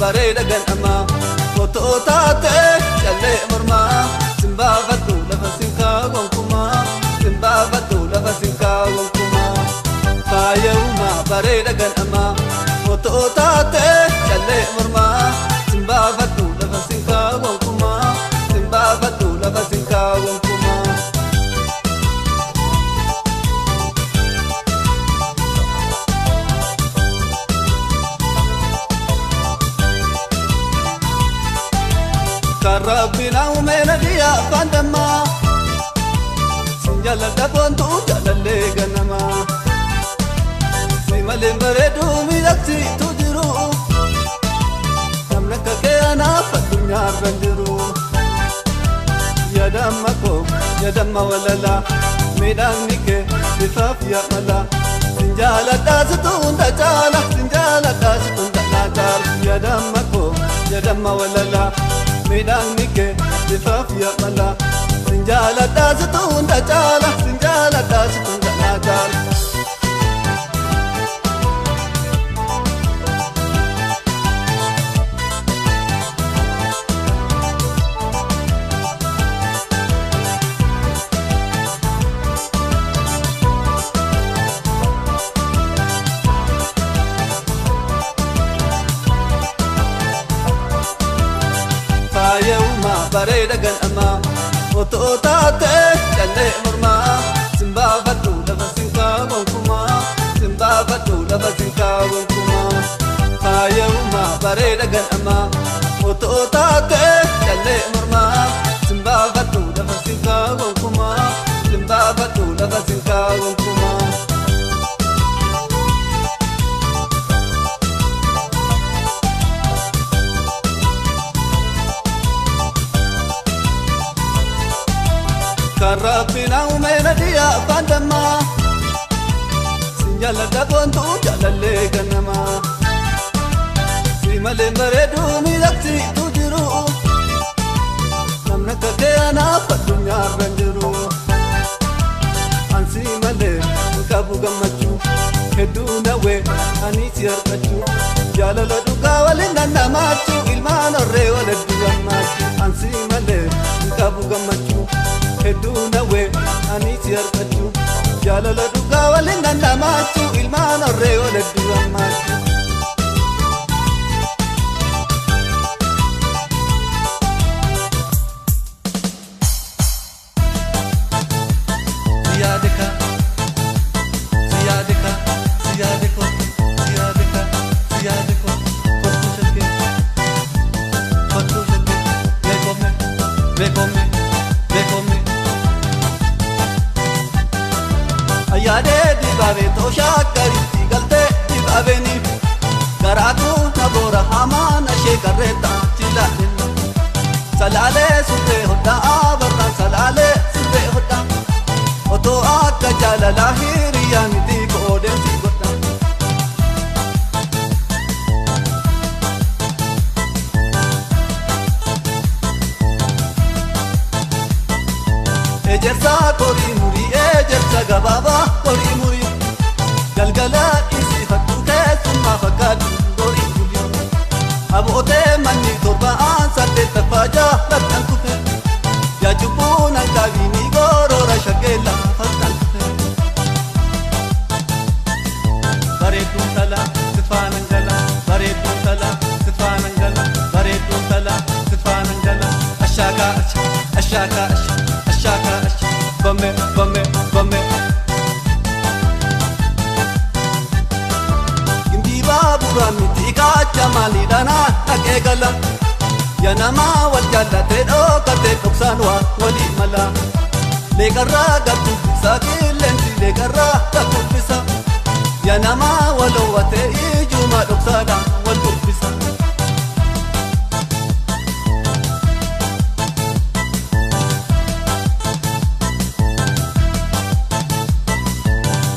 Bareeda ganama otoo taatee callee mormaa simbaafadhu lafa sinkaa gonkumaa simbaafadhu lafa sinkaa gonkumaa faaya'umaa bareeda ganama otoo taatee callee mormaa simbaafadhu lafa sinkaa gonkumaa simbaafadhu lafa sinkaa gonkumaa. Rabbina uumena dhiyaa afaan dammaa sin jaalladha boontuu jaalallee ganamaa si malee bareeduu miidhagsiitu jiru namni akka kee anaaf addunyaarra hin jiru yaadamma koo yaadamma walalaa miidhagni kee bifaaf yaamala sin jaalladha situ hunda caala sin jaalladha situ hunda naa caala yaadamma koo yaadamma walalaa. Miidhagni kee bifaaf yaamala sin jaalladha situ hunda caala sin jaalladha situ hunda naa caala. Bareeda ganama otoo taatee callee mormaa simbaafadhu lafa sinkaa gonkumaa simbaafadhu lafa sinkaa gonkumaa faaya'umaa bareeda ganama otoo taatee callee mormaa simbaafadhu lafa sinkaa gonkumaa simbaafadhu lafa sinkaa gonkumaa. Rabbina uumena dhiyaa afaan dammaa sin jaalladha boontuu jaalallee ganamaa si malee bareeduu miidhagsiitu jiru namni akka kee anaaf addunyaarra hin jiru ansi malee hin qabu gammachuu hedduu nawwee ani si harkachuu jaalala dhugaa waliin dandamaachuu ilmaan horree walitti gammaachuu ansi malee hin qabu gammachuu. Hedduu nawwee ani si harkachuu jaalala dhugaa waliin dandamaachuu ilmaan horree walitti gammaachuu. Siyaadeka siyaadeka siyaadeko siyaadeka siyaadeko kottu shakkee kottu shakkee beekome beekome beekome. Yaadee dibaabee tooshaa gariitti galtee dibaabeeni garaatu na boora hamaa na ishee qarreetta chilaaleen salaalee surree hodhaa barraan salaalee surree hodhaa otoo akka jaalalaa hiriyaa miti qoodeensi godha. Ejersa qorii murii ejersa gabaabaa qorii murii galgala dhiisifadhu keessummaa fakkaatu qorii murii abootee manni torbaan saddeettaffaa jaalladhaan kufe yaa cubbuun hanqaabinii gorora shaggee lafarraan kufe. Bareedduun talaa sifaanan gala bareedduun talaa sifaanan gala bareedduun talaa sifaanan gala ashaakaa ashaakaa ashaakaa bame bame bame. Gimbii baaburaa miti kaacha maaliidhaanaa dhaqee gala yaa namaa wal jaallatee dhokatee dhoksaan waa walii mala leeqarraa gabbubbisa qilleensi leeqarraa gabbubbisa yaa namaa wal hawwatee ijuma dhoksaadhaan wal dubbisa.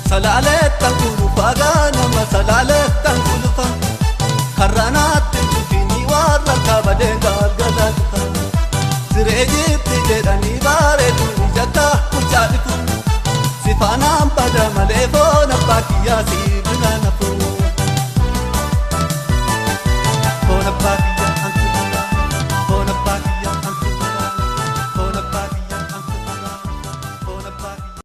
Salaalee tan kulufaa ganama salaalee tan kulufaa.